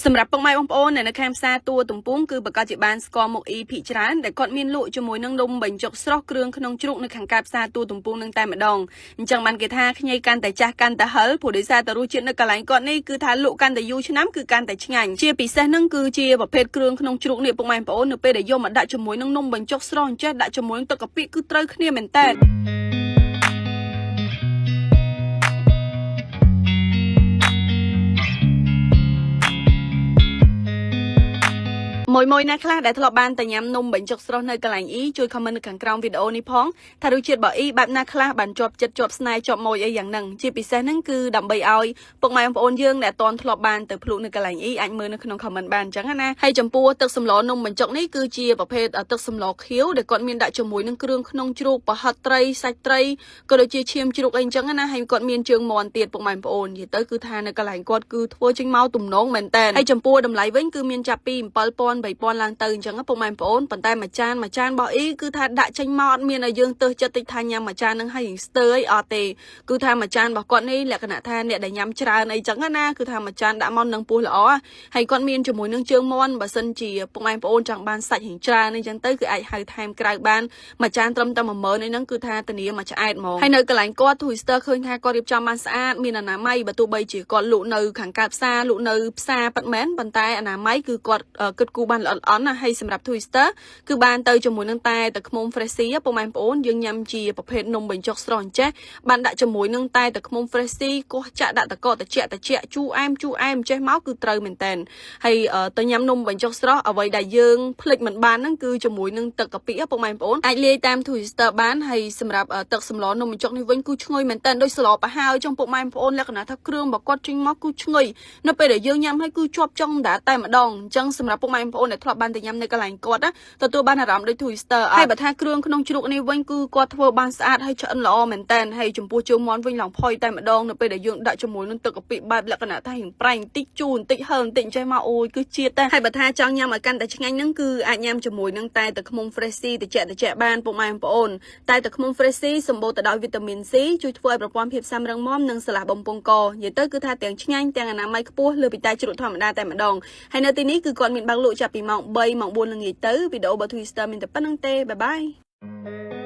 សម្រាប់ពុកម៉ែបងប្អូនដែលនៅខាងផ្សារទួលទំពូងគឺប្រកាសជាបានស្គាល់មុខអ៊ីភិច្រើនដែលគាត់មានលក់ជាមួយនឹងនំបញ្ចុកស្រស់គ្រឿងក្នុងជ្រូកនៅខាងកើតផ្សារទួលទំពូងនឹងតែម្ដងអញ្ចឹងបានគេថាខ្ញីកាន់តែចាស់កាន់តែហិលព្រោះដោយសារតែរសជាតិនៅកន្លែងគាត់នេះគឺថាលក់កាន់តែយូរឆ្នាំគឺកាន់តែឆ្ងាញ់ជាពិសេសនឹងគឺជាប្រភេទគ្រឿងក្នុងជ្រូកនេះពុកម៉ែបងប្អូននៅពេលដែលយកមកដាក់ជាមួយនឹងនំបញ្ចុកស្រស់អញ្ចេះដាក់ជាមួយនឹងទឹកកាពិគឺត្រូវគ្នាមែនតើ មួយមួយណាខ្លះដែលធ្លាប់បានតែញ៉ាំនំបញ្ចុកស្រស់នៅកន្លែងអ៊ីជួយ comment នៅខាងក្រោមវីដេអូនេះផងថារសជាតិរបស់អ៊ីបែបណាខ្លះបានជាប់ចិត្តជាប់ស្នេហ៍ជាប់ម៉ួយអីយ៉ាងហ្នឹងជាពិសេសហ្នឹងគឺដើម្បីឲ្យពុកម៉ែបងប្អូនយើងដែលអត់ទាន់ធ្លាប់បានទៅភ្លក់នៅកន្លែងអ៊ីអាចមើលនៅក្នុង comment បានអញ្ចឹងណាហើយចំពោះទឹកសម្លនំបញ្ចុកនេះគឺជាប្រភេទទឹកសម្លខៀវដែលគាត់មានដាក់ជាមួយនឹងគ្រឿងក្នុងជ្រូកប្រហិតត្រីសាច់ត្រីក៏ដូចជាឈាមជ្រូកអីអញ្ចឹងណាហើយគាត់មានជើងមាន់ទៀតពុកម៉ែបងប្អូននិយាយទៅគឺថានៅកន្លែងគាត់គឺធ្វើចេញមកទំនងមែនតើហើយចំពោះតម្លៃវិញគឺមានចាប់ពី7000 3000ឡើងទៅអញ្ចឹងពុកម៉ែបងប្អូនប៉ុន្តែមួយចានមួយចានរបស់អ៊ីគឺថាដាក់ចេញមកអត់មានឲ្យយើងទើសចិត្តតិចថាញ៉ាំមួយចាននឹងហើយស្ទើអីអត់ទេគឺថាមួយចានរបស់គាត់នេះលក្ខណៈថាអ្នកដែលញ៉ាំច្រើនអីចឹងណាគឺថាមួយចានដាក់មកនឹងពោះល្អហើយគាត់មានជាមួយនឹងជើងមាន់បើសិនជាពុកម៉ែបងប្អូនចង់បានសាច់រៀងច្រើនអីចឹងទៅគឺអាចហៅថែមក្រៅបានមួយចានត្រឹមតែ10000អីហ្នឹងគឺថាធានាមួយឆ្អែតហ្មងហើយនៅកន្លែងគាត់ Twister ឃើញថាគាត់រៀបចំបានស្អាតមានអនាម័យបើទោះបីជាគាត់លក់នៅខាងកើតផ្សារលក់នៅផ្សារប៉ិតមែនប៉ុន្តែអនាម័យគឺគាត់គិតគូរបានល្អិតល្អន់ណាហើយសម្រាប់ Twister គឺបានទៅជាមួយនឹងតែទឹកឃ្មុំ Freshie ពុកម៉ែបងប្អូនយើងញ៉ាំជាប្រភេទនំបញ្ចុកស្រស់អញ្ចេះបានដាក់ជាមួយនឹងតែទឹកឃ្មុំ Freshie កោះចាក់ដាក់តកតជាតជាជូរអែមជូរអែមចេះមកគឺត្រូវមែនតែនហើយទៅញ៉ាំនំបញ្ចុកស្រស់អ្វីដែលយើងភ្លេចមិនបានហ្នឹងគឺជាមួយនឹងទឹកកាពិពុកម៉ែបងប្អូនអាចលាយតាម Twister បានហើយសម្រាប់ទឹកសម្លនំបញ្ចុកនេះវិញគឺឈ្ងុយមែនតែនដូចស្លប្រហើចុងពុកម៉ែបងប្អូនលក្ខណៈថាគ្រឿងរបស់គាត់ចេញមកគឺឈ្ងុយនៅពេលដែលយើងញ៉ាំហើយគឺជាប់ចុងដែរតែម្ដងអញ្ចឹងសម្រាប់ពុកម៉ែបងប្អូនដែលធ្លាប់បានទៅញ៉ាំនៅកន្លែងគាត់ណាទទួលបានអារម្មណ៍ដូច Twister ហើយបើថាគ្រឿងក្នុងជ្រូកនេះវិញគឺគាត់ធ្វើបានស្អាតហើយឆ្អិនល្អមែនតែនហើយចំពោះជើងមាន់វិញឡើងផុយតែម្ដងនៅពេលដែលយើងដាក់ជាមួយនឹងទឹកកាពិបែបលក្ខណៈថារៀងប្រៃបន្តិចជូរបន្តិចហឹរបន្តិចចេះមកអូយគឺជាតិតែហើយបើថាចង់ញ៉ាំឲ្យកាន់តែឆ្ងាញ់ហ្នឹងគឺអាចញ៉ាំជាមួយនឹងតែទឹកឃ្មុំ Freshie តិចតិចបានពុកម៉ែបងប្អូនតែទឹកឃ្មុំ Freshie សម្បូរទៅដោយវីតាមីន C ជួយធ្វើឲ្យប្រព័ន្ធភាពស៊ាំរឹងមាំនិងស្រឡះបំពង់កនិយាយទៅគឺថាទាំងឆ្ងាញ់ទាំងអនាម័យខ្ពស់លើពីតែជ្រូកធម្មតាតែម្ដងហើយនៅទីនេះគឺគាត់មានបើកលក់ចាប់ពីម៉ោង3ម៉ោង4ល្ងាចទៅវីដេអូរបស់ Twister មានតែប៉ុណ្្នឹងទេបាយបាយ។